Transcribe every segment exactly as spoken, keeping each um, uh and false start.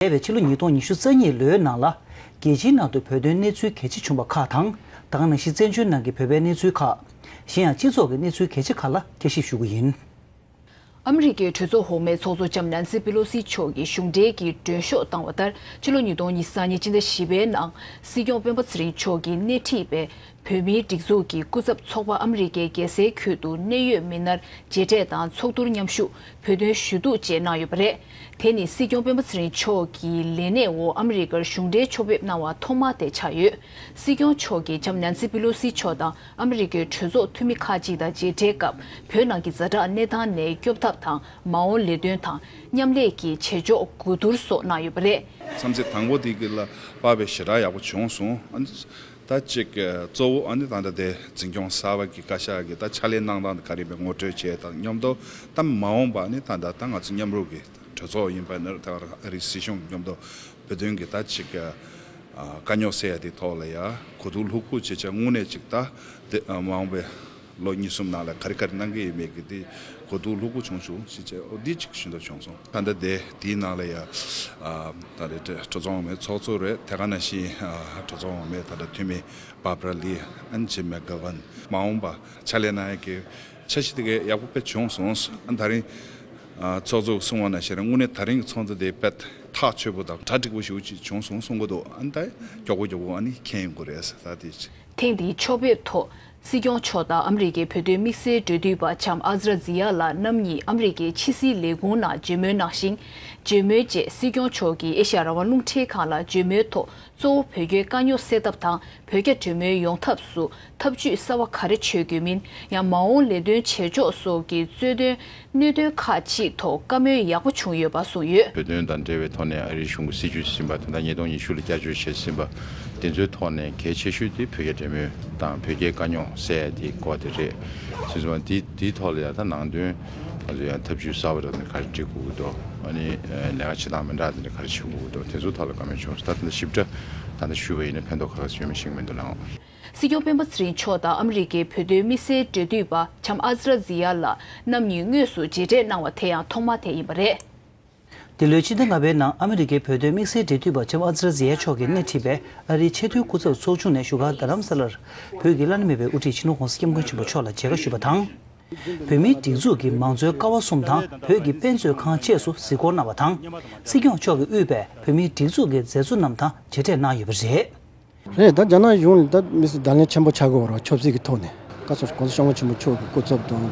འདས་པའི་ཕྱི་ལོ་ཉིས་སྟོང་ཉི་ཤུ་རྩ་གཉིས་ལོའི་ནང་ལ། རྒྱལ་སྤྱིའི་ནང་དུ་བོད་དོན་གནས་ཚུལ་གལ་ཆེ་བྱུང་བ་ཁག་དང་། ད་ག་ནང་བཞིན་བཙན་བྱོལ་ནང་གི་བོད་པའི་གནས་ཚུལ་ཁག་གཞན་ཡང་སྤྱི་ཚོགས་ཀྱི་གནས་ཚུལ་གལ་ཆེ་ཁག་ལ་བསྐྱར་ཞིབ་ཞུ་གི་ཡིན། ཨ་མི་རི་ཀའི་གྲོས་ཚོགས་འོག་མའི་ཚོགས་གཙོ་ལྕམ་ནན་སི་པེ་ལོ་སི་མཆོག་གིས་གཞུང་འབྲེལ་གྱི་མགྲོན་ཤོག་བཏང་བ་ལྟར། ཕྱི་ལོ་ཉིས་སྟོང་ཉི་ཤུ་རྩ་གཉིས་སྤྱི་ཟླ་བཞི་པའི་ནང་སྲིད་སྐྱོང་སྤེན་པ་ཚེ་རིང་མཆོག་གིས་སྣེ་ཁྲིད་པའི་བོད་མིའི་སྒྲིག་འཛུགས་ཀྱི་སྐུ་ཚབ་ཚོགས་པ་ཨ་མི་རི་ཀའི་རྒྱལ་སའི་ཁུལ་དུ་གནད་ཡོད་མི་སྣར་མཇལ་འཕྲད་དང་ཚོགས་འདུར་མཉམ་ཞུགས། བོད་དོན་ཞུ་གཏུག་བཅས་གནང་ཡོད་པ་རེད། དེ་ནི་སྲིད་སྐྱོང་སྤེན་པ་ཚེ་རིང་མཆོག་གི་ལས་གནས་འོག་ཨ་མི་རི་ཀར་གཞུང་འབྲེལ་ཕྱོགས་ཕེབས་གནང་བ་ཐོག་མ་དེ་ཆགས་ཡོད། སྲིད་སྐྱོང་མཆོག་གིས་ལྕམ་ནན་སི་པེ་ལོ་སི་མཆོག་དང་ཨ་མི་རི་ཀའི་གྲོས་ཚོགས་འཐུས་མི་ཁག་ཅིག་དང་མཇལ་འཕྲད་སྐབས། བོད་ནང་གི་ཛ་དྲག་གནས་སྟངས་ནས་སྐྱོབ་ཐབས་དང་། མ་འོངས་ལས་དོན་དང་མཉམ་ལས་ཀྱི་བྱེད་ཕྱོགས་གོ་བསྡུར་སོགས་གནང་ཡོད་པ་རེད། འཚམས་གཟིགས་དང་པོ་དེ་གི་ལ་དཔག་པའི་ཞེ་དྲག་ཡག་པོ་བྱུང་སོང་། ཨ་ནི་ད་ཅིག་གཙོ་བོ་ཨ་ནི་ད་ལྟ་དེ་འཛིན་སྐྱོང་གསར་པ་གི་བཀའ་ཤག་གི་ད་ཕྱག་ལས་གནང་སྟངས་དེ་ག་རེ་ཡིན་པའི་ངོ་སྤྲོད་བྱས་དང་མཉམ་དུ། ད་མ་འོངས་པ་ཨ་ནི་ད་ལྟ་ད་ང་ཚོ་མཉམ་རུབ་ཀྱི་གྲོས་ཚོགས་ཡིན་པ་ནི་ད་ཨ་རིའི་སྲིད་གཞུང་མཉམ་དུ་བོད་དོན་གྱི་ད་ཅིག་ཨ་དཀའ་རྙོག་སེལ་ཡ་དེ་ཐོག་ལ་ཡ་གོ་བསྡུར་ལྷུག་པོ་བྱེད་ཆ་དངོས་གནས་ཅིག་ད་དེ་མ་འོངས་པའི་ལོ་གཉིས་གསུམ་ནང་ལ་ག་རེ་ག་རེ་གནང་གི་ཡོད་མེད་ཀྱི་དེ་གོ་བསྡུར་ལྷུག་པོ་བྱུང་བྱུང་ཞེས་བྱས། འོ་འདི་གཅིག་ཞུ་འདོད་བྱུང་སོང་། ད་ལྟ་དེ་དེའི་ནང་ལ་ཡ་ཨ་ད་རེས་གྲོས་ཚོགས་འོག་མའི་ཚོགས་གཙོ་རེད། དེ་ག་ནང་བཞིན་ཨ་གྲོས་ཚོགས་འོག་མའི་ད་ལྟ་འཐུས་མི་Barbara Lee ཨན་Jim McGovern མ་འོངས་པ་ཕྱག་ལས་གནང་ཡ་གི་འཆར་གཞི་དེ་གའི་ཡག་པོ་དཔེ་བྱུང་སོང་། ཨ་ད་རིང་ཨ་ཚོགས་གཙོས་གསུངས་པ་ནང་བཞིན་དངོས་གནས་ད་རིང་གི་ཚོགས་འདུ་དེ་དཔེ་ཐག་ཆོད་པོ་དང་གྲ་འགྲིག་པོ་ཞེ་པོ་ཅིག་བྱུང་སོང་གསུང་གི་འདུག་ཨ་ད་མགྱོགས་པོ་མགྱོགས་པོ་ཨ་ནི་འཁྱེར་ཡོང་གི་རེད་ཟེར། ད་དེ་ཐེངས་འདིའི་ཕྱོགས་ཕེབས་ཐོག་སྲིད་སྐྱོང་མཆོག་དང་ཨ་མི་རི་ཀའི་བོད་དོན་དམིགས་བསལ་འབྲེལ་མཐུད་པ་ལྕམ་ཨ་ཛ་ར་ཛི་ཡ་ལགས་རྣམ་གཉིས་ཨ་མི་རི་ཀའི་ཕྱི་སྲིད་ལས་ཁུངས་ནང་མཇལ་མོལ་གནང་ཞིང་། མཇལ་མོལ་རྗེས་སྲིད་སྐྱོང་མཆོག་གིས་ཨེ་ཤ་ཡ་རང་དབང་རླུང་འཕྲིན་ཁང་ལ་མཇལ་མོལ་ཐོག་གཙོ་བོ་བོད་རྒྱའི་དཀའ་རྙོག་སེལ་ཐབས་དང་། བོད་རྒྱ་གྲོས་མོལ་ཡོང་ཐབས་སུ་ཐབས་ཇུས་གསར་བ་ག་རེ་འཆོལ་དགོས་མིན། ཡང་མ་འོངས་ལས་དོན་བྱེད་ཕྱོགས་སོགས་ཀྱི་གཙོ་དོན་གནད་དོན་ཁག་ཅིག་ཐོག་བཀའ་མོལ་ཡག་པོ་བྱུང་ཡོད་པ་གསུངས་ཡོད། བོད་དོན་དང་འབྲེལ་བའི་ཐོག་ནས་ཨ་རིའི་གཞུང་གི་སྲིད་ཇུས་ཟིན་པ་དེ་དག་ཉིས་སྟོང་ཉི་ཤུ་ལ་བསྐྱར་བཅོས་བྱས་ཟིན་པ་དེ་ཚོའི་ཐོག་ནས་གལ་ཆེ་ཤོས་དེ་བོད་རྒྱ་འབྲེལ་མོལ་དང་བོད་རྒྱའི་དཀའ་རྙོག་སེལ་ཡ་དེ་སྐོར་དེ་རེད། སོ་སོ་དེ་དེའི་ཐོག་ལ་ཡང་ད་ནང་དོན་ང་ཚོ་ཡང་ཐབས་ཇུས་གསར་པ་རེ་ནས་ག་རེ་སྒྲིག་དགོས་ཀྱི་འདུག་ཨ་ནི་ལས་ཀ་བྱེད་སྟངས་མི་འདྲ་དེ་འདྲ་ག་རེ་བྱེད་དགོས་ཀྱི་འདུག་དེ་ཚོའི་ཐོག་ལ་བཀའ་མོལ་བྱུང་སོང་། ད་དེ་འདྲ་ཞིབ་ཕྲ་ད་ལྟ་ཞུས་པ་ཡིན་ན་ཕན་ཐོགས་ག་ག་ཡོད་མེད་ཤེས་ཀྱི་མི་འདུག་ལགས། སྲིད་སྐྱོང་སྤེན་པ་ཚེ་རིང་མཆོག་དང་ཨ་མི་རི་ཀའི་བོད་དོན་དམིགས་བསལ་འབྲེལ་མཐུད་པ་ལྕམ་ཨ་ཛ་ར་ཛི་ཡ་ལགས་རྣམ་གཉིས་དངོས་སུ་མཇལ་འཕྲད་གནང་བ་དེ་ཡང་ཐོག་མ་དེ་ཡིན་པ་རེད། འདི་ལོའི་ཕྱི་ཟླ་ལྔ་པའི་ནང་ཨ་མི་རི་ཀའི་བོད་དོན་དམིགས་བསལ་འབྲེལ་མཐུད་པ་ལྕམ་ཨ་ཛ་ར་ཛི་ཡ་མཆོག་གིས་སྣེ་ཁྲིད་པའི་ཨ་རིའི་ཆེས་མཐོའི་སྐུ་ཚབ་ཚོགས་ཆུང་ནས་བཞུགས་སྒར་རྡ་རམ་ས་ལར་བོད་ཀྱི་བླ་ན་མེད་པའི་དབུ་ཁྲིད་སྤྱི་ནོར་༧གོང་ས་༧སྐྱབས་མགོན་ཆེན་པོ་མཆོག་ལ་མཇལ་ཁ་ཞུས་པ་དང་། བོད་མིའི་སྒྲིག་འཛུགས་ཀྱི་མང་གཙོའི་ཀ་བ་གསུམ་དང་བོད་ཀྱི་དཔེ་མཛོད་ཁང་བཅས་སུ་གཟིགས་སྐོར་གནང་བ་དང་། སྲིད་སྐྱོང་མཆོག་གིས་དབུས་པའི་བོད་མིའི་སྒྲིག་འཛུགས་ཀྱི་མཛད་གཙོ་རྣམས་དང་མཇལ་འཕྲད་གནང་ཡོད་པ་རེད། རེད། ད་རྒྱ་ནག་གཞུང་ལ་ད་མི་སེར་བརྡ་ལན་ཆེན་པོ་ཆགས་ཀྱི་ཡོད་རེད། ཆབ་སྲིད་ཀྱི་ཐོག་ནས་བཀའ་ཟུར་༧གོང་ས་༧སྐྱབས་མགོན་ཆེན་པོ་མཆོག་གི་སྐུ་ཚབ་དང་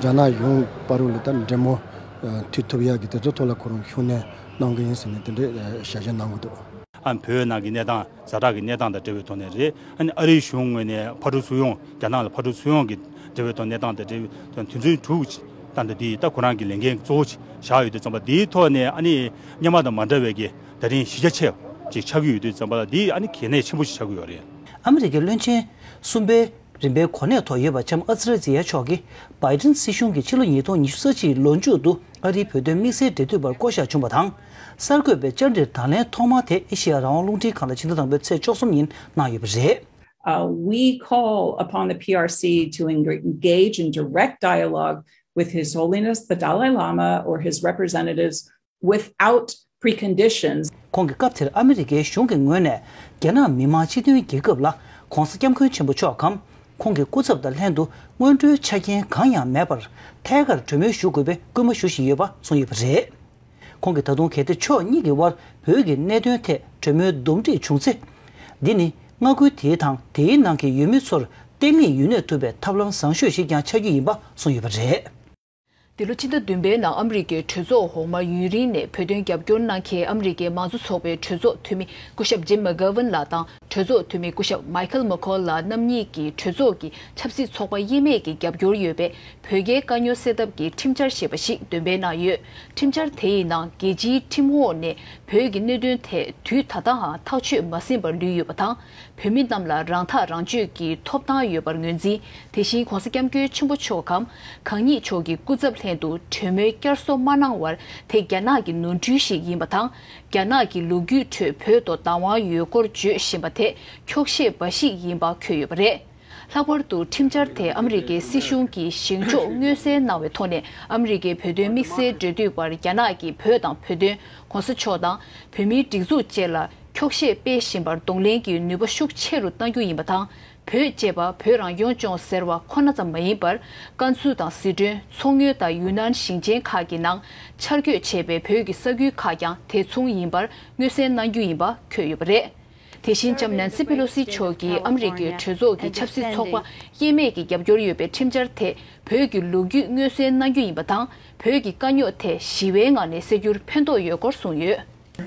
རྒྱ་ནག་གཞུང་བར་ལ་ད་འབྲེལ་མོལ་མཐུད་ཐུབ་ཡག་གི་དེ་ཚོ་ཐོག་ལ་ཁོ་རང་ཤུགས་སྣོན་གནང་གི་ཡིན་ཟེར་ནས་དེ་འདྲའི་ཞལ་བཞེས་གནང་གི་འདུག་ཨ་བོད་ནང་གི་གནས་སྟངས་ཛ་དྲག་གི་གནས་སྟངས་དང་འབྲེལ་བའི་ཐོག་ནས་རེད། ཨ་ནི་ཨ་རིའི་གཞུང་ངོས་ནས་ཕར་འགྲོ་ཚུར་ཡོང་རྒྱ་ནག་ལ་ཕར་འགྲོ་ཚུར་ཡོང་གི་འབྲེལ་བའི་ཐོག་གནས་སྟངས་དང་འབྲེལ་བའི་ཐོག་དོན་ཚན་དྲུག་ཅིག་ད་ལྟ་འདི་ད་ཁོ་རང་གི་ལས་འགན་གཙོ་བོ་ཅིག་བཞག་ཡོད་དུས་ཙམ་པ་འདིའི་ཐོག་ནས་ཨ་ནི་སྔོན་མ་དང་མ་འདྲ་བའི་གི་ད་རིང་གཞི་རྒྱ་ཆེ་བ་ཅིག་ཆགས་ཀྱི་ཡོད་དུས་ཙམ་པ་ལ་འདི་ཨ་ནི་གལ་གནད་ཆེན་པོ་ཞིག་ཆགས་ཀྱི་ཡོད་རེད། ཨ་མི་རི་ཀའི་བློན་ཆེན་གསུམ་པའི་རིམ་པའི་གོ་གནས་ཐོག་ཡོད་པ་ལྕམ་ཨ་ཙི་རེ་ཛི་ཡ་མཆོག་གིས་བྷའི་ཌེན་སྲིད་གཞུང་གིས་ཕྱི་ལོ་ཉིས་སྟོང་ཉི་ཤུ་རྩ་གཅིག་ལོ་མཇུག་ཏུ་ཨ་རིའི་བོད་དོན་དམིགས་བསལ་འབྲེལ་མཐུད་པར་བསྐོ་བཞག་བྱུང་བ་དང་། གསར་འགོད་པའི་བཅར་འདྲིར་ད་ལན་ཐོག་མ་དེ་ཨེ་ཤེ་ཡ་རང་དབང་རླུང་འཕྲིན་ཁང་ལ་ཕྱི་ཟླ་དང་པོའི་ཚེས་བཅུ་གསུམ་ཉིན་གནང་ཡོད་པ་རེད། Uh, we call upon the P R C to en- engage in direct dialogue with His Holiness the Dalai Lama or his representatives without preconditions. ཁོང་གིས་སྐབས་དེར་ཨ་མི་རི་ཀའི་གཞུང་གི་ངོས་ནས་རྒྱ་ནག་མི་དམངས་སྤྱི་མཐུན་རྒྱལ་ཁབ་ལ་༧གོང་ས་༧སྐྱབས་མགོན་ཆེན་པོ་མཆོག་གམ་ཁོང་གི་སྐུ་ཚབ་དང་ལྷན་དུ་སྔོན་འགྲོའི་ཆ་རྐྱེན་གང་ཡང་མེད་པར་ཐད་ཀར་གྲོས་མོལ་ཞུ་དགོས་པའི་སྐུལ་མ་ཞུ་བཞིན་ཡོད་པ་གསུངས་ཡོད་པ་རེད། ཁོང་གིས་ད་དུང་གལ་ཏེ་ཕྱོགས་གཉིས་ཀྱི་དབར་བོད་ཀྱི་གནད་དོན་ཐད་གྲོས་མོལ་འདུམ་འགྲིག་བྱུང་ཚེ། འདི་ནི་མངའ་ཁུལ་དེའི་དང་དེའི་ནང་གི་ཡུལ་མི་ཚོར་བརྟན་ལྷིང་ཡུན་གནས་ཐུབ་པའི་ཐབས་ལམ་བཟང་ཤོས་ཤིག་ཀྱང་ཆགས་རྒྱུ་ཡིན་པ་གསུངས་ཡོད་པ་རེད། འདི་ལོ་ཕྱི་ཟླ་བདུན་པའི་ནང་ཨ་མི་རི་ཀའི་གྲོས་ཚོགས་འོག་མར་ཡུན་རིང་ནས་བོད་དོན་རྒྱབ་སྐྱོར་གནང་མཁན་ཨ་མི་རི་ཀའི་མང་གཙོ་ཚོགས་པའི་གྲོས་ཚོགས་འཐུས་མི་སྐུ་ཞབས་ཇིམ་མེག་གྷ་ཝན་ལགས་དང་། གྲོས་ཚོགས་འཐུས་མི་སྐུ་ཞབས་མའི་ཁལ་མེ་ཁོལ་ལགས་རྣམ་གཉིས་ཀྱིས་གྲོས་ཚོགས་ཀྱི་ཆབ་སྲིད་ཚོགས་པ་དབྱེ་མེད་ཀྱི་རྒྱབ་སྐྱོར་ཡོད་པའི་བོད་རྒྱའི་དཀའ་རྙོག་སེལ་ཐབས་ཀྱི་ཁྲིམས་འཆར་ཞེས་པ་ཞིག་འདོན་སྤེལ་གནང་ཡོད། ཁྲིམས་འཆར་དེ་ཡི་ནང་རྒྱལ་སྤྱིའི་ཁྲིམས་འོག་ནས་བོད་ཀྱི་གནད་དོན་ཐད་དུས་ད་ལྟའང་ཐག་གཅོད་མ་ཟིན་པར་ལུས་ཡོད་པ་དང་། བོད་མི་རྣམས་ལ་རང་ཐག་རང་གཅོད་ཀྱི་ཐོབ་ཐང་ཡོད་པར་ངོས་འཛིན། དེ་བཞིན་༧གོང་ས་༧སྐྱབས་མགོན་ཆེན་པོ་མཆོག་གམ་གང་ཉིད་མཆོག་གི་སྐུ་ཚབ་ལྷན་དུ་གྲོས་མོལ་བསྐྱར་གསོ་མ་གནང་བར་དེ་རྒྱ་ནག་གི་ནོར་འཁྲུལ་ཞིག་ཡིན་པ་དང་། རྒྱ་ནག་གི་ལོ་རྒྱུས་ཁྲོད་བོད་དུ་བདག་དབང་ཡོད་སྐོར་བརྗོད་བཞིན་པ་དེ་འཁྱོག་བཤད་འབའ་ཞིག་ཡིན་པ་འཁོད་ཡོད་པ་རེད། ལྷག་པར་དུ་ཁྲིམས་འཆར་དེ་ཨ་མི་རི་ཀའི་སྲིད་གཞུང་གིས་བཞེངས་ཕྱོགས་མངོན་གསལ་གནང་བའི་ཐོག་ནས། ཨ་མི་རི་ཀའི་བོད་དོན་དམིགས་བསལ་འབྲེལ་མཐུད་པར་རྒྱ་ནག་གིས་བོད་དང་བོད་དོན། ༸གོང་ས་མཆོག་དང་བོད་མིའི་སྒྲིག་འཛུགས་བཅས་ལ་འཁྱོག་བཤད་སྤེལ་བཞིན་པར་གདོང་ལེན་གྱི་ནུས་པ་ཤུགས་ཆེ་རུ་གཏང་རྒྱུ་ཡིན་པ་དང་། བོད་ཅེས་པ་བོད་རང་སྐྱོང་ལྗོངས་ཟེར་བ་ཁོ་ན་ཙམ་མ་ཡིན་པར། ཀན་སུའུ་དང་ཟི་ཁྲོན། མཚོ་སྔོན་དང་ཡུན་ནན་ཞིང་ཆེན་ཁག་གི་ནང་འཆར་འགོད་བྱས་པའི་བོད་ཀྱི་ས་ཁུལ་ཁག་ཀྱང་དེ་མཚུངས་ཡིན་པར་མངོན་གསལ་གནང་རྒྱུ་ཡིན་པ་འཁོད་ཡོད་པ་རེད། དེ་བཞིན་ལྕམ་ནན་སི་པེ་ལོ་སི་མཆོག་གིས་ཨ་མི་རི་ཀའི་གྲོས་ཚོགས་ཀྱི་ཆབ་སྲིད་ཚོགས་པ་དབྱེར་མེད་ཀྱི་རྒྱབ་སྐྱོར་ཡོད་པའི་ཁྲིམས་འཆར་དེ་བོད་ཀྱི་ལོ་རྒྱུས་མངོན་གསལ་གནང་རྒྱུ་ཡིན་པ་དང་། བོད་ཀྱི་དཀའ་རྙོག་དེ་ཞི་བའི་ངང་ནས་སེལ་རྒྱུར་ཕན་ཐོགས་ཡོད་སྐོར་གསུངས་ཡོད།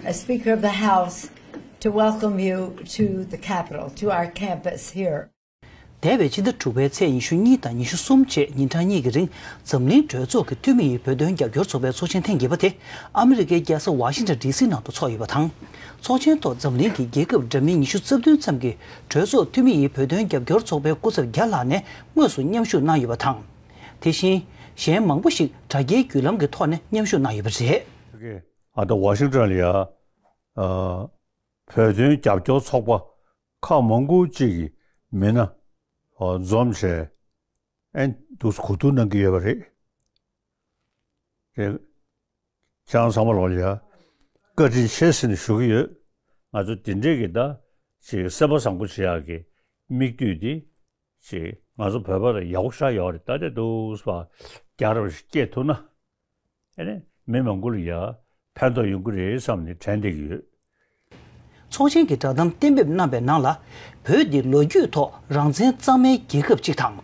As Speaker of the House, to welcome you to the Capitol, to our campus here. འདས་པའི་ཕྱི་ཟླ་དྲུག་པའི་ཚེས་ཉི་ཤུ་གཉིས་དང་ཉི་ཤུ་གསུམ་བཅས་ཉིན་གྲངས་གཉིས་ཀྱི་རིང་འཛམ་གླིང་གྲོས་ཚོགས་ཀྱི་འཐུས་མི་ཡི་བོད་དོན་རྒྱབ་སྐྱོར་ཚོགས་པའི་ཚོགས་ཆེན་ཐེངས་བརྒྱད་པ་དེ་ཨ་མི་རི་ཀའི་རྒྱལ་ས་ཝ་ཤིང་ཊོན་ཌི་སི་ནང་དུ་འཚོགས་ཡོད་པ་དང་། ཚོགས་ཆེན་ཐོག་འཛམ་གླིང་གི་རྒྱལ་ཁབ་འདྲ་མིན་ཉི་ཤུ་རྩ་བདུན་ཙམ་གྱི་གྲོས་ཚོགས་འཐུས་མི་ཡི་བོད་དོན་རྒྱབ་སྐྱོར་ཚོགས་པའི་སྐུ་ཚབ་བརྒྱ་ལྷག་ནས་དངོས་སུ་མཉམ་ཞུགས་གནང་ཡོད་པ་དང་། དེ་བཞིན་གཞན་མང་པོ་ཞིག་དྲ་རྒྱའི་བརྒྱུད་ལམ་གྱི་ཐོག་ནས་མཉམ་ཞུགས་གནང་ཡོད་པ་རེད། ཨ་ད་ཝ་ཤིང་ཊོན་ལ་ཡ། ཨ། བོད་དོན་རྒྱབ་སྐྱོར་ཚོགས་པ་ཁག་མང་པོ་ཅིག་གི་མི་སྣ་འཛོམས་བྱས། ཨན་དུས་གོ་བསྡུར་གནང་གི་ཡོད་པ་རེད། རེད། ཁྱེད་རང་ཚང་མ་ལོག་ལ་ཡ། བཀའ་དྲིན་ཆེ་ཟེར་ནས་ཞུ་གི་ཡོད། ང་ཚོ་དེ་འདྲས་ཀྱི་ད་ཅིག་སེམས་པ་བཟང་པོ་བྱེད་ཡག་གི་དམིགས་དུས་དེ། ཅིག་ང་ཚོ་བོད་པ་ལ་ཡག་པོ་ཤ་ཡོད་རེད། ད་དེ་འདུག་སེ་བ་རྒྱ་རབ་ཞིག་སྐྱེས་ཐུབ་ན། ཨེ་ནས་མི་མང་པོ་ལ་ཡ་ཕན་ཐོགས་ཡོང་གི་རེད་བསམ་ནས་དྲན་བསྡད་ཀྱི་ཡོད། ཚོགས་ཆེན་གྱི་བསྒྲགས་གཏམ་གཏན་འབེབས་གནང་བའི་ནང་ལ། བོད་འདི་ལོ་རྒྱུས་ཐོག་རང་བཙན་གཙང་མའི་རྒྱལ་ཁབ་ཅིག་དང་།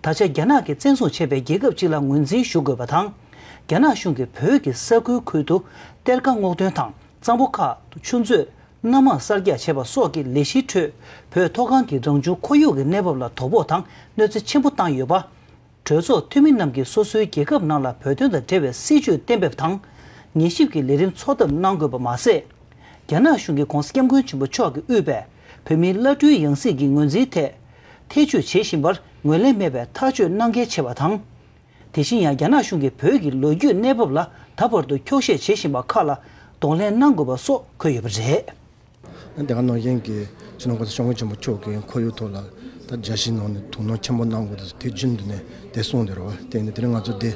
ད་ཆ་རྒྱ་ནག་གིས་བཙན་བཟུང་བྱས་པའི་རྒྱལ་ཁབ་ཅིག་ལ་ངོས་འཛིན་ཞུ་དགོས་པ་དང་། རྒྱ་ནག་གཞུང་གིས་བོད་ཀྱི་ས་ཁུལ་ཁུལ་དུ་གཏེར་ཁ་སྔོག་འདོན་དང་། གཙང་པོ་ཁག་ཏུ་ཆུ་མཛོད། གནམ་དམག་གསར་རྒྱག་བྱས་པ་སོགས་ཀྱི་ལས་གཞིའི་ཁྲོད། བོད་མཐོ་སྒང་གི་རང་བྱུང་ཁོར་ཡུག་གི་གནས་བབ་ལ་དོ་ཕོག་དང་གནོད་འཚེ་ཆེན་པོ་བཏང་ཡོད་པ། གྲོས་ཚོགས་འཐུས་མི་རྣམས་ཀྱིས་སོ་སོའི་རྒྱལ་ཁབ་ནང་ལ་བོད་དོན་དང་འབྲེལ་བའི་སྲིད་བྱུས་གཏན་འབེབས་དང་། ཉན་ཞིབ་ཀྱི་ལས་རིམ་འཚོགས་ཐབས་གནང་དགོས་པ་མ་ཟད། རྒྱ་ནག་གཞུང་གིས་༸གོང་ས་༸སྐྱབས་མགོན་ཆེན་པོ་མཆོག་གིས་དབུས་པའི་བོད་མིའི་བླ་སྤྲུལ་ཡང་སྲིད་ཀྱི་ངོས་འཛིན་ཐད་ཐེ་བྱུས་བྱེད་བཞིན་པར་ངོས་ལེན་མེད་པའི་ཐག་གཅོད་གནང་གལ་ཆེ་བ་དང་། དེ་བཞིན་ཡང་རྒྱ་ནག་གཞུང་གིས་བོད་ཀྱི་ལོ་རྒྱུས་གནས་བབ་ལ་ད་བར་དུ་འཁྱོག་བཤད་བྱེད་བཞིན་པ་ཁག་ལ་གདོང་ལེན་གནང་དགོས་པ་སོགས་འཁོད་ཡོད་པ་རེད། དེ་ག་ནང་བཞིན་གྱི་སྤྱི་ནོར་༸གོང་ས་༸སྐྱབས་མགོན་ཆེན་པོ་མཆོག་གི་ཁོར་ཡུག་ཐོག་ལ་ད་རྒྱལ་སྤྱིའི་ནང་ནས་ཐུགས་སྣང་ཆེན་པོ་གནང་དགོས་འདུག་དེ་རྒྱུན་དུ་ནས་དེ་གསུངས་བསྡད་རེད་བ། དེ་ནི་དེ་རིང་ང་ཚོ་དེ་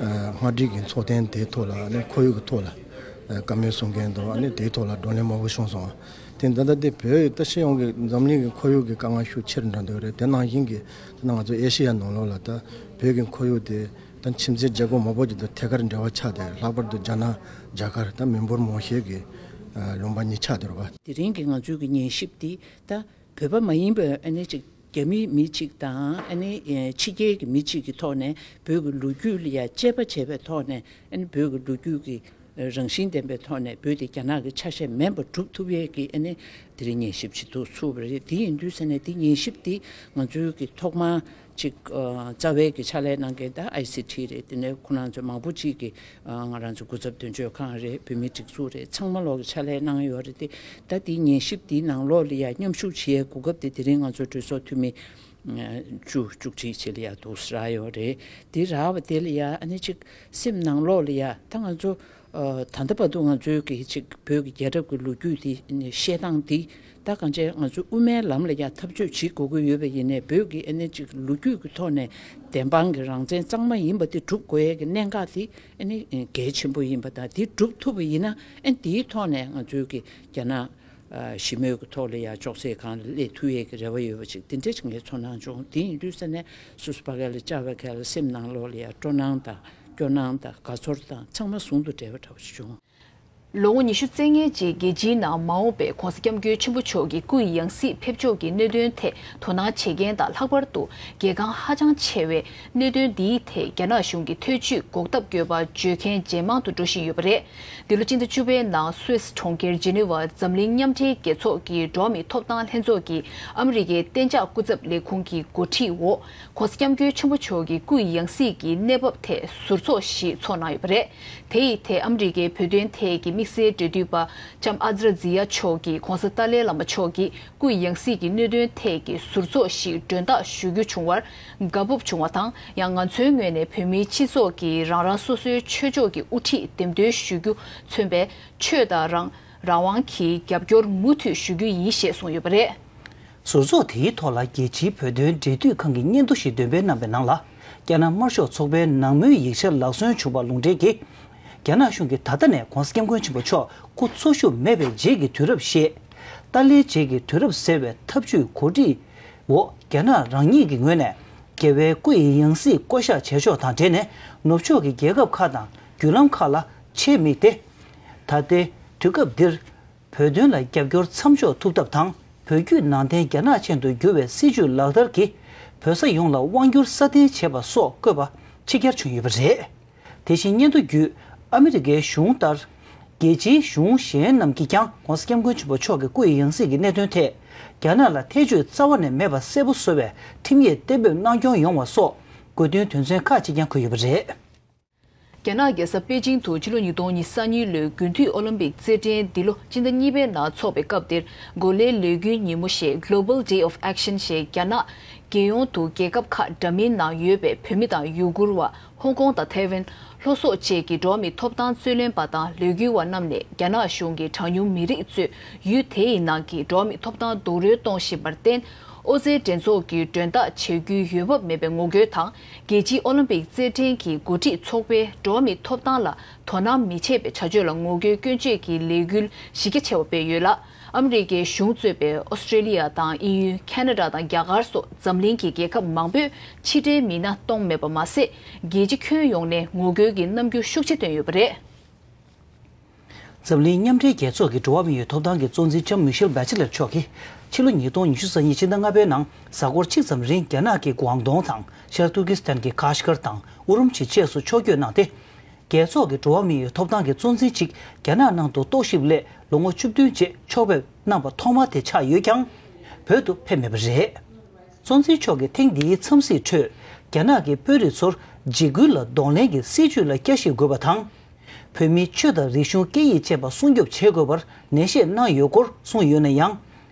སྔ་འགྲིག་གི་ཚོགས་ཐེངས་དེའི་ཐོག་ལ་ནི་ཁོར་ཡུག་གི་ཐོག་ལ་བཀའ་མོལ་གསུང་མཁན་དང་ནི་དེའི་ཐོག་ལ་བགྲོ་གླེང་མང་པོ་བྱུང་སོང་བ། དེ་ད་ལྟ་དེ་བོད་ད་སྤྱི་ཡོངས་ཀྱི་འཛམ་གླིང་གི་ཁོར་ཡུག་གི་དཀའ་ངལ་ཤུགས་ཆེར་འགྲོ་འདུག་རེད། དེ་ནང་བཞིན་གྱི་ད་ང་ཚོ་ཨེ་ཤེ་ཡ་ནང་ལོགས་ལ་ད་བོད་ཀྱི་ཁོར་ཡུག་དེ། ད་ཁྱིམ་མཚེས་རྒྱལ་ཁབ་མང་པོ་ཅིག་དང་ཐད་ཀར་འབྲེལ་བ་ཆགས་ཏེ། ལྷག་པར་དུ་རྒྱ་ནག་རྒྱ་གར་ད་མི་འབོར་མང་ཤོས་ཀྱི་ལུང་པ་གཉིས་ཆགས་བསྡད་རེད་བ། དེ་རིང་གི་ང་ཚོའི་གི་ཉན་ཞིབ་འདི་ད་བོད་པ་མ་ཡིན་པའི་ཨ་ནི་ཅིག་རྒྱ་མིའི་མི་གཅིག་དང་ཨ་ནི་ཕྱི་རྒྱལ་གྱི་མི་གཅིག་གི་ཐོག་ནས་བོད་ཀྱི་ལོ་རྒྱུས་ལ་ཡ་དཔྱད་པ་བྱས་པའི་ཐོག་ནས། ཨ་ནི་བོད་ཀྱི་ལོ་རྒྱུས་ཀྱི་རང་བཞིན་ལྡན་པའི་ཐོག་ནས་བོད་དེ་རྒྱ་ནག་གི་ཆ་ཤས་མིན་པ་སྒྲུབ་ཐུབ་ཡས་ཀྱི་ཨ་ནི་དེ་རིང་ཉན་ཞིབ་བྱེད་དུ་ཚུགས་པ་རེད། དེ་ཡིན་དུས་ཙ་ནས་དེ་ཉན་ཞིབ་དེ་ང་ཚོའི་གི་ཐོག་མར་ཅིག་ཨ་རྩ་བའི་གི་ཕྱག་ལས་གནང་མཁན་ད་ཨའི་སི་ཊི་རེད། དེ་ནས་ཁོ་རང་ཚོ་མང་པོ་ཅིག་གི་ཨ་ང་རང་ཚོ་སྐུ་ཚབ་དོན་གཅོད་ཁང་རེད། བོད་མིའི་སྒྲིག་འཛུགས་རེད། ཚང་མ་ལོག་གི་ཕྱག་ལས་གནང་ཡོད་རེད། དེ་ད་དེ་ཉན་ཞིབ་དེའི་ནང་ལོགས་ལ་ཡ་མཉམ་ཞུགས་བྱེད་ཡས་གོ་སྐབས་དེ་དེ་རིང་ང་ཚོ་གྲོས་ཚོགས་འཐུས་མི་བཅུ་བཅུ་གཅིག་བྱེད་ལ་ཡ་འདུག་སེ་རག་ཡོད་རེད། དེ་རག་པ་དེ་ལ་ཡ་ཨ་ནི་ཅིག་སེམས་ནང་ལོགས་ལ་ཡ་ད་ང་ཚོ་ཨ་ད་ལྟ་བར་དུ་ང་ཚོའི་གི་ཅིག་བོད་ཀྱི་རྒྱལ་རབས་ཀྱི་ལོ་རྒྱུས་དེ་ཨ་ནི་བཤད་སྟངས་དེ་ད་གང་ཅི་ང་ཚོ་དབུ་མའི་ལམ་ལ་ཡ་འཐབ་རྩོད་བྱེད་དགོས་ཀྱི་ཡོད་པ་ཡིན་ནའི། བོད་ཀྱི་ཨ་ནི་ཅིག་ལོ་རྒྱུས་ཀྱི་ཐོག་ནས་བདེན་དཔང་གི་རང་བཙན་གཙང་མ་ཡིན་པ་དེ་སྒྲུབ་དགོས་ཡས་ཀྱི་གནད་འགག་དེ་ཨ་ནི་གལ་ཆེན་པོ་ཡིན་པ་དང་། དེ་སྒྲུབ་ཐུབ་པ་ཡིན་ན་ཨ་ནི་དེའི་ཐོག་ནས་ང་ཚོའི་གི་རྒྱ་ནག་ཨ་ཞི་མོལ་གྱི་ཐོག་ལ་ཡ་ཅོག་ཙེ་སྒང་ལ་སླེབས་ཐུབ་ཡས་ཀྱི་རེ་བ་ཡོད་པ་ཅིག་དེ་འདྲ་ཅིག་ངས་ཚོར་སྣང་བྱུང་། དེ་ཡིན་དུས་ཙ་ནས་སོ་སོ་ཕ་གི་ལ་བཅར་བའི་སྐབས་ལ་སེམས་ནང་ལོགས་ལ་ཡ་སྤྲོ་སྣང་དང་སྐྱོ་སྣང་དང་དགའ་ཚོར་དང་ཚང་མ་ཟུང་དུ་འབྲེལ་བ་འདྲ་བོ་ཞིག་བྱུང་། ལོ་ངོ་ཉི་ཤུ་རྩ་ལྔའི་རྗེས་རྒྱལ་སྤྱིའི་ནང་མ་འོངས་པའི་༸གོང་ས་༸སྐྱབས་མགོན་ཆེན་པོ་མཆོག་གི་སྐུ་ཡི་ཡང་སྲིད་ཕེབས་ཕྱོགས་ཀྱི་གནད་དོན་ཐད་དོ་སྣང་བྱེད་མཁན་དང་། ལྷག་པར་དུ་གལ་འགངས་ཧ་ཅང་ཆེ་བའི་གནད་དོན་འདིའི་ཐད་རྒྱ་ནག་གཞུང་གི་ཐེ་བྱུས་འགོག་ཐབས་དགོས་པ་བརྗོད་མཁན་ཇེ་མང་དུ་འགྲོ་བཞིན་ཡོད་པ་རེད། འདི་ལོ་སྤྱི་ཟླ་བཅུ་པའི་ནང་སུད་སི་གྲོང་ཁྱེར་ཇི་ནི་ཝར་འཛམ་གླིང་མཉམ་འབྲེལ་རྒྱལ་ཚོགས་ཀྱི་འགྲོ་བ་མིའི་ཐོབ་ཐང་ལྷན་ཚོགས་ཀྱི་ཨ་མི་རི་ཀའི་གཏན་འཇགས་སྐུ་ཚབ་ལས་ཁུངས་ཀྱི་འགོ་ཁྲིད་འོག་༸གོང་ས་༸སྐྱབས་མགོན་ཆེན་པོ་མཆོག་གི་སྐུ་ཡི་ཡང་སྲིད་ཀྱི་གནས་བབ་ཐད་ཟུར་ཚོགས་ཤིག་ཚོགས་གནང་ཡོད་པ་རེད། དེ་ཡི་ཐད་ཨ་མི་རི་ཀའི་བོད་དོན་ཐད་ཀྱི་དམིགས་བསལ་འབྲེལ་མཐུད་པ་ལྕམ་ཨ་ཛ་ར་ཛི་ཡ་མཆོག་གིས་༸གོང་ས་ཏཱ་ལའི་བླ་མ་མཆོག་གི་སྐུ་ཡི་ཡང་སྲིད་ཀྱི་གནད་དོན་ཐད་ཀྱི་ཟུར་ཚོགས་ཤིག་མགྲོན་བདག་ཞུ་རྒྱུ་བྱུང་བར་དགའ་སྤོབས་བྱུང་བ་དང་། ཡང་ང་ཚོའི་ངོས་ནས་བོད་མིའི་སྤྱི་ཚོགས་ཀྱིས་རང་རང་སོ་སོའི་ཆོས་ཕྱོགས་ཀྱི་དབུ་ཁྲིད་འདེམས་ཐོན་ཞུ་རྒྱུ་མཚོན་པའི་ཆོས་དང་རང་རང་དབང་གིས་རྒྱབ་སྐྱོར་མུ་མཐུད་ཞུ་རྒྱུ་ཡིན་ཞེས་གསུངས་ཡོད་པ་རེད། ཟུར་ཚོགས་དེའི་ཐོག་ལ་རྒྱལ་སྤྱིའི་བོད་དོན་འབྲེལ་མཐུད་ཁང་གི་སྙན་ཐོ་ཞིག་འདོན་སྤེལ་གནང་བའི་ནང་ལ། རྒྱ་ནག་དམར་ཤོག་ཚོགས་པའི་ནང་མོལ་ཡིག་ཆར་ལག་སོན་བྱུང་བ་ལུང་འདྲེན་གྱིས། རྒྱ་ནག་གཞུང་གིས་ད་ལྟ་ནས་༧གོང་ས་༧སྐྱབས་མགོན་ཆེན་པོ་མཆོག་སྐུ་འཚོ་བཞུགས་མེད་པའི་རྗེས་ཀྱི་དུས་རབས་ཤིག་ཏཱ་ལའི་རྗེས་ཀྱི་དུས་རབས་ཟེར་བའི་ཐབས་ཇུས་གོ་སྒྲིག་འོག་རྒྱ་ནག་རང་ཉིད་ཀྱི་ངོས་ནས། རྒྱལ་བའི་སྐུ་ཡི་ཡང་སྲིད་བསྐོ་གཞག་བྱེད་ཕྱོགས་དང་འབྲེལ་ནས། ནུབ་ཕྱོགས་ཀྱི་རྒྱལ་ཁབ་ཁག་དང་བརྒྱུད་ལམ་ཁག་ལ་ཆེད་དམིགས་ཏེ། ད་ལྟའི་དུས་སྐབས་འདིར། བོད་དོན་ལ་རྒྱབ་སྐྱོར་མཚམས་འཇོག་ཐུབ་ཐབས་དང་། བོད་བརྒྱུད་ནང་བསྟན་རྒྱ་ནག་ཅན་དུ་བསྒྱུར་བའི་སྲིད་ཇུས་ལག་བསྟར་གྱིས། བོད་ས་ཡོངས་ལ་དབང་སྒྱུར་སྲ་བརྟན་བྱེད་པ་སོགས་བཀོད་པ་ཕྱི་གྱར་བྱུང་ཡོད་པ་རེད། དེ་བཞིན་སྙན་ཐོ་བརྒྱུད། ཨ་མི་རི་ཀའི་གཞུང་ལྟར། རྒྱལ་སྤྱིའི་གཞུང་གཞན་རྣམས་ཀྱིས་ཀྱང་༧གོང་ས་༧སྐྱབས་མགོན་ཆེན་པོ་མཆོག་གི་སྐུ་ཡི་ཡང་སྲིད་ཀྱི་གནད་དོན་ཐད། རྒྱ་ནག་ལ་ཐེ་བྱུས་རྩ་བ་ནས་མེད་པ་གསལ་པོ་བཟོ་བའི་ཁྲིམས་ཡིག་གཏན་འབེབས་གནང་སྐྱོང་ཡོང་བ་སོགས། དགོས་འདུན་དོན་ཚན་ཁག་ཅིག་ཀྱང་འཁོད་ཡོད་པ་རེད། རྒྱ་ནག་རྒྱལ་ས་པེ་ཅིང་དུ་ཕྱི་ལོ་ཉིས་སྟོང་ཉི་ཤུ་རྩ་གཉིས་ལོའི་དགུན་དུས་ཨོ་ལིམ་པིག་རྩེད་འགྲན་འདི་ལོ་སྤྱི་ཟླ་གཉིས་པའི་ནང་འཚོགས་པའི་སྐབས་དེར། གོ་ལའི་ལས་འགུལ་ཉིན་མོ་ཞེས་Global Day of Action ཞེས་རྒྱ་ནག་རྒྱལ་ཡོངས་དུ་རྒྱལ་ཁབ་ཁག་འདྲ་མིན་ནང་ཡོད་པའི་བོད་མི་དང་ཡུ་གུར་བ། ཧོང་ཀོང་དང་ཐའེ་ཝན། ལྷོ་སོག་བཅས་ཀྱི་འགྲོ་བ་མིའི་ཐོབ་ཐང་རྩོད་ལེན་པ་དང་ལས་འགུལ་བ་རྣམས་ནས་རྒྱ་ནག་གཞུང་གིས་གྲངས་ཉུང་མི་རིགས་གཙོས་ཡུལ་དེ་ཡི་ནང་གི་འགྲོ་བ་མིའི་ཐོབ་ཐང་རྡོག་རོལ་གཏོང་བཞིན་པར་བརྟེན། ཨོ་རྩལ་འགྲན་ཚོགས་ཀྱི་མགྲོན་བདག་བྱེད་རྒྱུའི་འོས་བབ་མེད་པའི་ངོ་རྒོལ་དང་། རྒྱལ་སྤྱིའི་ཨོ་ལིམ་པིག་རྩེད་འགྲན་གྱི་འགོ་ཁྲིད་ཚོགས་པས་འགྲོ་བ་མིའི་ཐོབ་ཐང་ལ་དོ་སྣང་མི་བྱེད་པའི་བྱ་སྤྱོད་ལ་ངོ་རྒོལ་སྐྱོན་བརྗོད་ཀྱི་ལས་འགུལ་གཞི་རྒྱ་ཆེ་བ་སྤེལ་ཡོད་ལ། ཨ་མི་རི་ཀའི་གཞུང་གཙོས་པའི་ཨོ་སི་ཀྲེ་ལི་ཡ་དང་དབྱིན་ཡུལ། ཁ་ན་ཌ་དང་རྒྱ་གར་སོགས་འཛམ་གླིང་གི་རྒྱལ་ཁབ་མང་པོས་ཕྱི་འབྲེལ་མི་སྣ་གཏོང་མེད་པ་མ་ཟད། རྒྱལ་སྤྱི་ཁྱོན་ཡོངས་ནས་ངོ་རྒོལ་གྱི་རྣམ་འགྱུར་ཤུགས་ཆེ་བཏོན་ཡོད་པ་རེད། འཛམ་གླིང་མཉམ་འབྲེལ་རྒྱལ་ཚོགས་ཀྱི་འགྲོ་བ་མིའི་ཐོབ་ཐང་གི་གཙོ་འཛིན་ལྕམ་མི་ཤེལ་བྷེ་ཆེ་ལེར་མཆོག་གིས། ཕྱི་ལོ་ཉིས་སྟོང་ཉི་ཤུ་རྩ་གཉིས་ཕྱི་ཟླ་ལྔ་པའི་ནང་གཟའ་འཁོར་གཅིག་ཙམ་རིང་རྒྱ་ནག་གི་གུ་ཨང་ཏུང་དང་། ཤར་ཏུར་ཀི་སི་ཐན་གྱི་ཁཱ་ཤི་ཀར་དང་ཨུ་རུམ་ཆི་བཅས་སུ་ཕྱོགས་བསྐྱོད་གནང་སྟེ། རྒྱལ་ཚོགས་ཀྱི་འགྲོ་བ་མིའི་ཐོབ་ཐང་གི་གཙོ་འཛིན་ཅིག་རྒྱ་ནག་ནང་དུ་རྟོག་ཞིབ་སླད་ལོ་ངོ་བཅུ་བདུན་རྗེས་ཕྱོགས་ཕེབས་གནང་བ་ཐོག་མ་དེ་ཆགས་ཡོད་ཀྱང་། བོད་དུ་ཕེབས་མེད་པ་རེད། གཙོ་འཛིན་མཆོག་གིས་ཐེངས་འདིའི་འཚམས་གཟིགས་ཁྲོད། རྒྱ་ནག་གི་དཔོན་རིགས་ཚོར་འཇིགས་སྐུལ་ལ་གདོང་ལེན་གྱི་སྲིད་བྱུས་ལ་བསྐྱར་ཞིབ་དགོས་པ་དང་། བོད་མིའི་ཆོས་དང་རིག་གཞུང་སྐད་ཡིག་བཅས་པ་སྲུང་སྐྱོབ་བྱེད་དགོས་པར་ནན་བཤད་གནང་ཡོད་སྐོར་གསུངས་ཡོད་ན་ཡང་།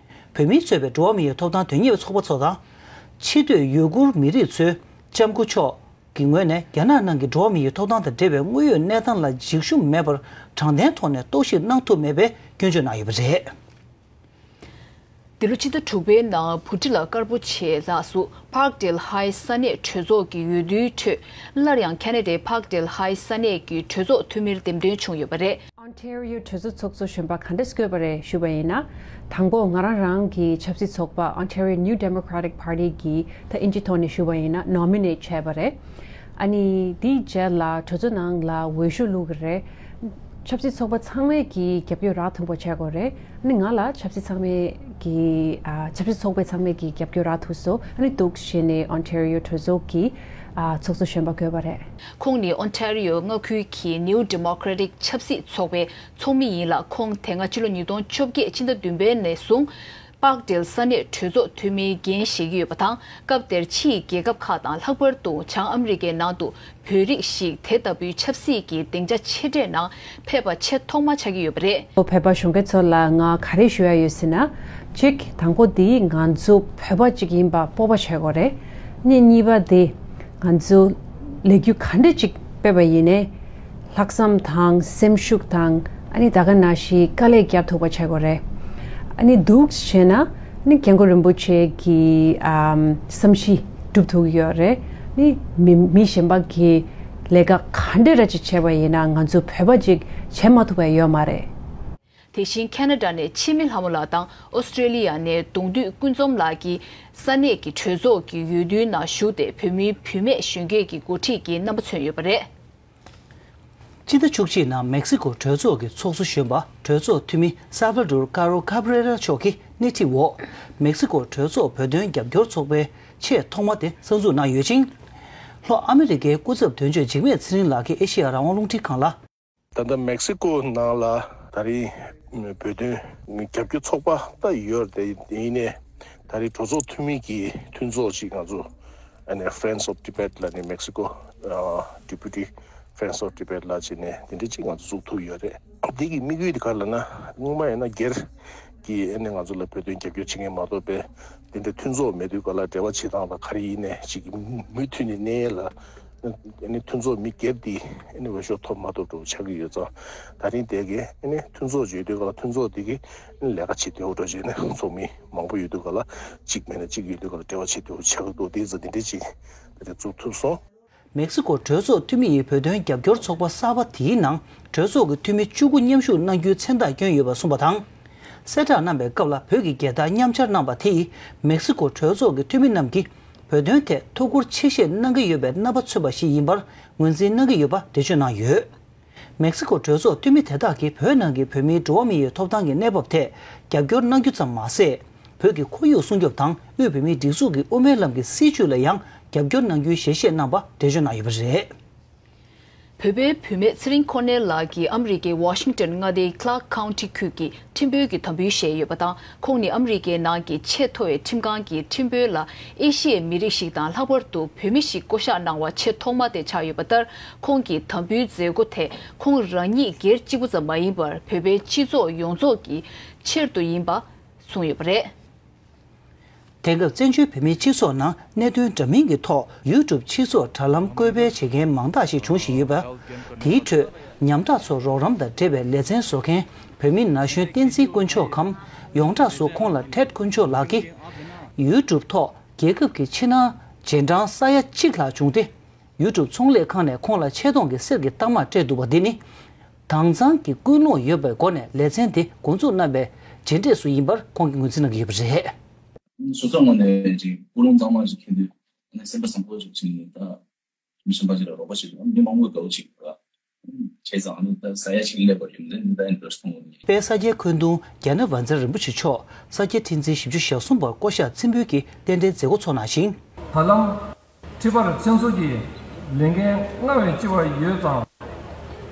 བོད་མིས་གཙོས་པའི་འགྲོ་བ་མིའི་ཐོབ་ཐང་དོན་གཉེར་བའི་ཚོགས་པ་ཚོ་དང་། ཕྱི་སྡོད་ཡུ་གུར་མི་རིགས་ཚོས་ལྕམ་སྐུ་མཆོག་གི་ངོས་ནས་རྒྱ་ནག་ནང་གི་འགྲོ་བ་མིའི་ཐོབ་ཐང་དང་འབྲེལ་བའི་དངོས་ཡོད་གནས་སྟངས་ལ་འཇིགས་ཞུམ་མེད་པར་དྲང་བདེན་ཐོག་ནས་རྟོག་ཞིབ་གནང་ཐུབ་མེད་པའི་སྐྱོན་བརྗོད་གནང་ཡོད་པ་རེད། འདི་ལོ་ཕྱི་ཟླ་དྲུག་པའི་ནང་བྷུ་ཊི་ལ་ཀར་པོ་ཆེ་ལགས་སུ་Parkdale High ས་གནས་གྲོས་ཚོགས་ཀྱི་འོས་བསྡུའི་ཁྲོད། སླར་ཡང་ཁ་ན་ཌའི་Parkdale High ས་གནས་ཀྱི་གྲོས་ཚོགས་འཐུས་མིར་འདེམས་ཐོན་བྱུང་ཡོད་པ་རེད། Ontario གྲོས་ཚོགས་ཚོགས་གཙོ་གཞོན་པ་ག་འདྲས་བསྐོས་པ་རེད་ཞུས་པ་ཡིན་ན། དང་པོ་ང་རང་རང་གི་ཆབ་སྲིད་ཚོགས་པ་Ontario New Democratic Party གིས་ད་ཨིན་ཇི་ཐོག་ནས་ཞུས་པ་ཡིན་ན་nominate བྱས་པ་རེད། ཨ་ནི་དེའི་རྗེས་ལ་གྲོས་ཚོགས་ནང་ལ་འོས་ཤོག་བླུགས་ཀྱི་རེད། ཆབ་སྲིད་ཚོགས་པ་ཚང་མས་ཀྱིས་རྒྱབ་སྐྱོར་རག་ཐུབ་པ་བྱས་དགོས་རེད། ཨ་ནི་ང་ལ་ཆབ་སྲིད་ཚང་མས་ཀྱིས་ཨ་ཆབ་སྲིད་ཚོགས་པ་ཚང་མས་ཀྱིས་རྒྱབ་སྐྱོར་རག་ཐུབ་སོང་། ཨ་ནི་འདུག་བྱས་ནས་Ontario གྲོས་ཚོགས་ཀྱི་ཨ་ཚོགས་གཙོ་གཞོན་པ་བསྐོས་པ་རེད། ཁོང་ནི་Ontario མངའ་ཁུལ་གྱི་New Democratic ཆབ་སྲིད་ཚོགས་པའི་ཚོགས་མི་ཡིན་ལ། ཁོང་དེ་སྔ་ཕྱི་ལོ་ཉིས་སྟོང་བཅོ་བརྒྱད་ཕྱི་ཟླ་བདུན་པའི་ནས་བཟུང་Parkdale ས་གནས་གྲོས་ཚོགས་འཐུས་མིའི་འགན་བཞེས་ཀྱི་ཡོད་པ་དང་། སྐབས་དེར་ཕྱིའི་རྒྱལ་ཁབ་ཁག་དང་། ལྷག་པར་དུ་བྱང་ཨ་མི་རི་ཀའི་ནང་དུ་བོད་རིགས་ཤིག་དེ་ལྟ་བུའི་ཆབ་སྲིད་ཀྱི་སྡིངས་ཆ་ཆེ་གྲས་ནང་ཕེབས་པ་ཆེས་ཐོག་མ་ཆགས་ཀྱི་ཡོད་པ་རེད། བོད་པ་གཞོན་སྐྱེས་ཚོ་ལ་ང་ག་རེ་ཞུ་ཡ་ཡོད་ཟེར་ན། གཅིག་དང་པོ་འདི་ང་ཚོ་བོད་པ་གཅིག་ཡིན་པ་སྤོབས་པ་བྱེད་དགོས་རེད། ཨ་ནི་གཉིས་པ་འདི་ང་ཚོ་ལས་འགུལ་ག་འདྲ་གཅིག་སྤེལ་བ་ཡིན་ནའི། ལྷག་བསམ་དང་སེམས་ཤུགས་དང་། ཨ་ནི་ད་ག་ནང་བཞིན་དཀའ་ལས་རྒྱབ་ཐུབ་པ་བྱེད་དགོས་རེད། ཨ་ནི་འདུག་བྱས་ན་ཨ་ནི་སྐྱབས་མགོན་རིན་པོ་ཆེ་གི་ཨམ་བསམ་གཞིག་སྒྲུབ་ཐུབ་ཀྱི་ཡོད་རེད། ཨ་ནི་མི་མི་གཞན་པ་གི་ལས་ཀ་ག་འདྲ་ར་ཅིག་བྱས་པ་ཡིན་ན་ང་ཚོ་བོད་པ་ཅིག་བྱེད་མ་ཐུབ་པ་ཡོད་མ་རེད། དེ་བཞིན་ཁ་ན་ཌ་ནས་འཆི་མེད་ལྷ་མོ་ལགས་དང་། ཨོ་སི་ཀྲེ་ལི་ཡ་ནས་གདོང་འདུས་ཀུན་འཛོམས་ལགས་ཀྱིས་ས་གནས་ཀྱི་གྲོས་ཚོགས་ཀྱི་འོས་བསྡུའི་ནང་ཞུགས་ཏེ། བོད་མིའི་བུད་མེད་གཞོན་སྐྱེས་ཀྱི་འགོ་ཁྲིད་ཀྱི་རྣམ་པ་མཚོན་ཡོད་པ་རེད། སྤྱི་ཟླ་བཅུ་གཅིག་ནང་མེག་སི་ཀོ་གྲོས་ཚོགས་ཀྱི་ཚོགས་གཙོ་གཞོན་པ་གྲོས་ཚོགས་འཐུས་མི་ས་བྷ་ཌོར་ཀ་རོ་ཁ་བྷ་རེ་ར་མཆོག་གི་སྣེ་ཁྲིད་འོག་མེག་སི་ཀོ་གྲོས་ཚོགས་བོད་དོན་རྒྱབ་སྐྱོར་ཚོགས་པའི་ཆེས་ཐོག་མ་དེ་གསར་འཛུགས་གནང་ཡོད་ཅིང་། ལྷོ་ཨ་མི་རི་ཀའི་སྐུ་ཚབ་དོན་གཅོད་འཇིགས་མེད་ཚེ་རིང་ལགས་ཀྱིས་ཨེ་ཤེ་ཡ་རང་དབང་རླུང་འཕྲིན་ཁང་ལ། ད་ལྟ་མེག་སི་ཀོ་ནང་ལ་ད་རེས་བོད་དོན་རྒྱབ་སྐྱོར་ཚོགས་པ་ད་ཡོད་རེད། དེ་ཡིན་ནའི་ད་རེས་གྲོས་ཚོགས་འཐུས་མི་གི་མཐུན་ཚོགས་ཅིག་ང་ཚོ་ཨ་ནི་Friends of Tibet ལབ་ནས་མེག་སི་ཀོ་ཨ་Deputy Friends of Tibet ལབ་བྱས་ནས་དེ་འདྲ་ཅིག་ང་ཚོ་འཛུགས་ཐུབ་ཡོད་རེད། འདི་གི་དམིགས་ཡུལ་དེ་ག་རེ་ལབ་ན། སྔོན་མ་ཡིན་ན་སྒེར་གྱི་ཨ་ནི་ང་ཚོ་ལ་བོད་དོན་རྒྱབ་སྐྱོར་བྱེད་མཁན་མ་གཏོགས་པའི་དེ་འདྲ་མཐུན་ཚོགས་མེད་དུས་ག་ལ་འབྲེལ་བ་བྱེད་སྟངས་ལ་ག་རེ་ཡིན་ནའི་ཅིག་མུ་མཐུད་ནས་གནས་ཡས་ལ་ ཨ་ནི་མཐུན་ཚོགས་མི་སྒེར་འདི་ཨ་ནི་འོས་ཤོག་ཐོབ་མ་ཐོབ་འདྲ་པོ་ཆགས་ཀྱི་ཡོད་ཙང་། ད་རིང་དེ་གའི་ཨ་ནི་མཐུན་ཚོགས་ཅིག་ཡོད་དུས་ག་ལ་མཐུན་ཚོགས་འདི་གི་ཨ་ནི་ལས་ཀ་བྱེད་བདེ་པོ་འདྲ་བྱས་ནས་ཚོགས་མི་མང་པོ་ཡོད་དུས་ག་ལ་གཅིག་མེད་ན་གཅིག་ཡོད་དུས་ག་ལ་འབྲེལ་བ་བྱེད་བདེ་པོ་ཆགས་ཀྱི་འདུག་དེ་ཙང་དེ་འདྲས་ཅིག་ད་རེས་བཙུགས་ཐུབ་སོང་། མེག་སི་ཀོ་གྲོས་ཚོགས་འཐུས་མི་ཡི་བོད་དོན་རྒྱབ་སྐྱོར་ཚོགས་པ་གསར་པ་དེའི་ནང་གྲོས་ཚོགས་ཀྱི་འཐུས་མི་བཅུ་དགུ་མཉམ་ཞུགས་གནང་རྒྱུའི་མཚན་རྟགས་བསྐྱོན་ཡོད་པ་གསུངས་པ་དང་། གསལ་བསྒྲགས་གནང་པའི་སྐབས་ལ་བོད་ཀྱི་རྒྱལ་དར་མཉམ་སྦྱར་གནང་པ་དེ་ཡིས་མེག་སི་ཀོ་གྲོས་ཚོགས་ཀྱི་འཐུས་མི་རྣམས་ཀྱིས་བོད་དོན་ཐད་ཐུགས་ཁུར་ཆེ་བཞེས་གནང་གི་ཡོད་པའི་རྣམ་པ་མཚོན་པ་ཞིག་ཡིན་པར་ངོས་འཛིན་གནང་གི་ཡོད་པ་འགྲེལ་བརྗོད་གནང་ཡོད། མེག་སི་ཀོ་གྲོས་ཚོགས་འཐུས་མི་དེ་དག་གིས་བོད་ནང་གི་བོད་མིའི་འགྲོ་བ་མིའི་ཐོབ་ཐང་གི་གནས་བབ་ཐད་རྒྱབ་སྐྱོར་གནང་རྒྱུ་ཙམ་མ་ཟད། བོད་ཀྱི་ཁོར་ཡུག་སྲུང་སྐྱོབ་དང་དབུས་བོད་མིའི་སྒྲིག་འཛུགས་ཀྱི་དབུ་མའི་ལམ་གྱི་སྲིད་བྱུས་ལ་ཡང་རྒྱབ་སྐྱོར་གནང་རྒྱུའི་ཞལ་བཞེས་གནང་པ་འགྲེལ་བརྗོད་གནང་ཡོད་པ་རེད། བོད་པའི་བུད་མེད་ཚེ་རིང་ཁོ་ནེ་ལགས་ཀྱིས་ཨ་མི་རི་ཀའི་ཝ་ཤིང་ཏོན་མངའ་སྡེའི་Clark County ཁུལ་གྱི་ཁྲིམས་དཔོན་གྱི་དམ་འབུལ་བཞེས་ཡོད་པ་དང་། ཁོང་ནི་ཨ་མི་རི་ཀའི་ནང་གི་ཆེས་མཐོ་བའི་ཁྲིམས་ཁང་གི་ཁྲིམས་དཔོན་ལ་ཨེ་ཤི་ཡའི་མི་རིགས་ཤིག་དང་། ལྷག་པར་དུ་བོད་མི་ཞིག་བསྐོ་གཞག་གནང་བ་ཆེས་ཐོག་མ་དེ་ཆགས་ཡོད་པ་ལྟར། ཁོང་གི་དམ་འབུལ་མཛད་སྒོ་དེ་ཁོང་རང་ཉིད་སྒེར་གཅིག་པུ་ཙམ་མ་ཡིན་པར་བོད་པའི་སྤྱི་ཚོགས་ཡོངས་རྫོགས་ཀྱི་ཆེད་དུ་ཡིན་པ་གསུངས་ཡོད་པ་རེད། དེང་སྐབས་བཙན་བྱོལ་བོད་མིའི་སྤྱི་ཚོགས་ནང་གནད་དོན་འདྲ་མིན་གྱི་ཐོག་YouTube སྤྱི་ཚོགས་དྲ་ལམ་བཀོད་སྤེལ་བྱེད་མཁན་མང་དག་ཞིག་བྱུང་བཞིན་ཡོད་པ། དེའི་ཁྲོད་ཉམ་ཐག་ཚོར་རོགས་རམ་དང་འབྲེལ་བའི་ལེ་ཚན་བཟོ་མཁན་བོད་མི་ན་གཞོན་བསྟན་འཛིན་དཀོན་མཆོག་གམ། ཡོངས་གྲགས་སུ་ཁོང་ལ་ཊེཌ་དཀོན་མཆོག་ལགས་ཀྱིས། YouTube ཐོག་རྒྱལ་ཁབ་ཀྱི་ཕྱི་ནང་རྗེས་འབྲང་ས་ཡ་གཅིག་ལྷག་བྱུང་སྟེ། YouTube ཚོང་ལས་ཁང་ནས་ཁོང་ལ་ཆེ་མཐོང་གི་གསེར་གྱི་རྟགས་མ་སྤྲད་འདུག་པ་འདི་ནི། དྭངས་གཙང་གི་ཀུན་སློང་ཡོད་པའི་སྒོ་ནས་ལེ་ཚན་དེ་འགོ་འཛུགས་གནང་པའི་རྗེས་འབྲས་སུ་ཡིན་པར་ཁོང་གིས་ངོས་འཛིན་གནང་གི་ཡོད་པ་རེད། སོ་སོའི་ངོས་ནས་ཅིག་ཀུན་སློང་གཙང་མ་ཞིག་མཁྱེན་དུས་ཨ་ནི་སེམས་པ་བཟང་པོ་ཞིག་བྱུང་ནས། ད་མི་གཞན་པ་ཞིག་ལ་རོགས་པ་བྱེད་དུས་མི་མང་པོས་དགའ་བོ་བྱེད་དགོས་ར། བྱས་ཙང་ཨ་ནི་ད་ས་ཡ་གཅིག་སླེབས་པ་ཡིན་ནའི་ད་ཨིན་ཊ་རེ་སི་ཊི་ཐོན་གོ་ནི། དཔལ་ས་སྐྱའི་འཁོན་གདུང་རྒྱ་ནག་བཛྲ་རིན་པོ་ཆེ་མཆོག་ས་སྐྱ་ཁྲི་འཛིན་བཞི་བཅུ་ཞེ་གསུམ་པར་བསྐོ་གཞག་མཚན་འབུལ་གྱི་རྟེན་འབྲེལ་མཛད་སྒོ་ཚོགས་གནང་ཞིང་། ད་ལམ་ཁྲི་པར་མཚན་ཚོགས་ཀྱི་ལས་འགན་སྔར་བས་ལྕི་བ་ཡོད་ཙང་།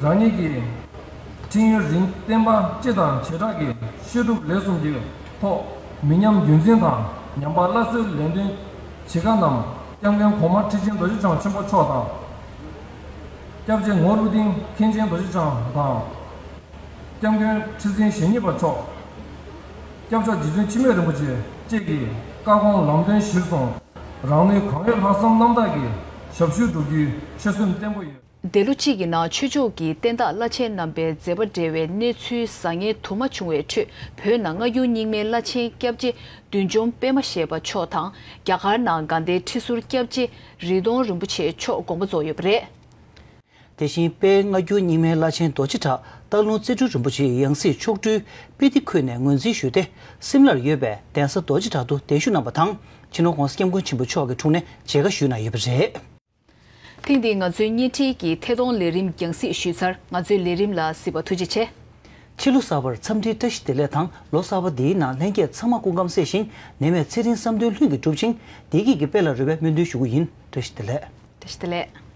རང་ཉིད་ཀྱི་ཁྲིམས་ཡུན་རིང་བསྟན་པ་སྤྱི་དང་བྱེ་བྲག་གི་བཤད་སྒྲུབ་ལས་གསུམ་གྱི་ཐོག་མི་ཉམས་རྒྱུན་འཛིན་དང་ཉམས་པ་སླར་གསོའི་ལས་དོན་བྱེད་མཁན་རྣམས་སྐྱབས་མགོན་གོང་མ་ཁྲི་ཆེན་རྡོ་རྗེ་འཆང་ཆེན་པོ་མཆོག་དང་། སྐྱབས་རྗེ་ངོར་ཀླུ་ལྡིང་མཁན་ཆེན་རྡོ་རྗེ་འཆང་དང་། སྐྱབས་མགོན་ཁྲི་འཛིན་ཞེ་གཉིས་པ་མཆོག་སྐྱབས་མཆོག་རྗེ་བཙུན་འཆི་མེད་རིན་པོ་ཆེ་བཅས་ཀྱི་བཀའ་དགོངས་ལམ་སྟོན་གཞིར་བཟུང་། རང་ནུས་གང་ཡོད་ལྷག་བསམ་རྣམ་དག་གིས་ཞབས་ཞུ་བསྒྲུབ་རྒྱུའི་ཆོད་སེམས་བརྟན་པོ་ཡོད། འདས་ལོ་གཅིག་གི་ནང་ཆོས་ཕྱོགས་ཀྱི་བསྟན་བདག་བླ་ཆེན་རྣམ་པའི་མཛད་པ་འབྲེལ་བའི་གནས་ཚུལ་བཟང་ངན་དུ་མ་བྱུང་བའི་ཁྲོད། བོད་ནང་སྔ་འགྱུར་རྙིང་མའི་བླ་ཆེན་སྐྱབས་རྗེ་བདུད་འཇོམས་པད་མ་བཞད་པ་མཆོག་དང་། རྒྱ་གར་ནང་དགའ་ལྡན་ཁྲི་ཟུར་སྐྱབས་རྗེ་རི་གདོང་རིན་པོ་ཆེ་མཆོག་དགོངས་པ་རྫོགས་ཡོད་པ་རེད། དེ་བཞིན་དཔལ་སྔ་འགྱུར་རྙིང་མའི་བླ་ཆེན་རྡོ་རྗེ་གྲགས་སྟག་ལུང་རྩེ་སྤྲུལ་རིན་པོ་ཆེའི་ཡང་སྲིད་མཆོག་སྤྲུལ་སྤི་ཏི་ཁུལ་ནས་ངོས་འཛིན་ཞུས་ཏེ། སིམ་ལར་ཡོད་པའི་གདན་ས་རྡོ་རྗེ་གྲགས་དུ་གདན་ཞུ་གནང་བ་དང་། སྤྱི་ནོར་༸གོང་ས་༸སྐྱབས་མགོན་ཆེན་པོ་མཆོག་གི་དྲུང་ནས་མཇལ་ཁ་ཞུས་གནང་ཡོད་པ་རེད། ཐེངས་འདིའི་ང་ཚོའི་བརྙན་འཕྲིན་གྱི་ཐད་གཏོང་ལས་རིམ་རྒྱང་སྲིང་ཞུས་ཚར། ང་ཚོའི་ལས་རིམ་ལ་གཟིགས་པར་ཐུགས་རྗེ་ཆེ། ཕྱི་ལོ་གསར་པར་འཚམས་འདྲིའི་བཀྲ་ཤིས་བདེ་ལེགས་དང་། ལོ་གསར་པ་འདིའི་ནང་ལྷན་རྒྱས་ཚང་མ་སྐུ་ཁམས་བཟང་ཞིང་། ནད་མེད་ཚེ་རིང་བསམ་དོན་ལྷུན་གྱིས་འགྲུབ་ཅིང་། བདེ་སྐྱིད་ཀྱི་དཔལ་ལ་རོལ་བའི་སྨོན་འདུན་ཞུ་གི་ཡིན། བཀྲ་ཤིས་བདེ་ལེགས། བཀྲ་ཤིས་བདེ་ལེགས།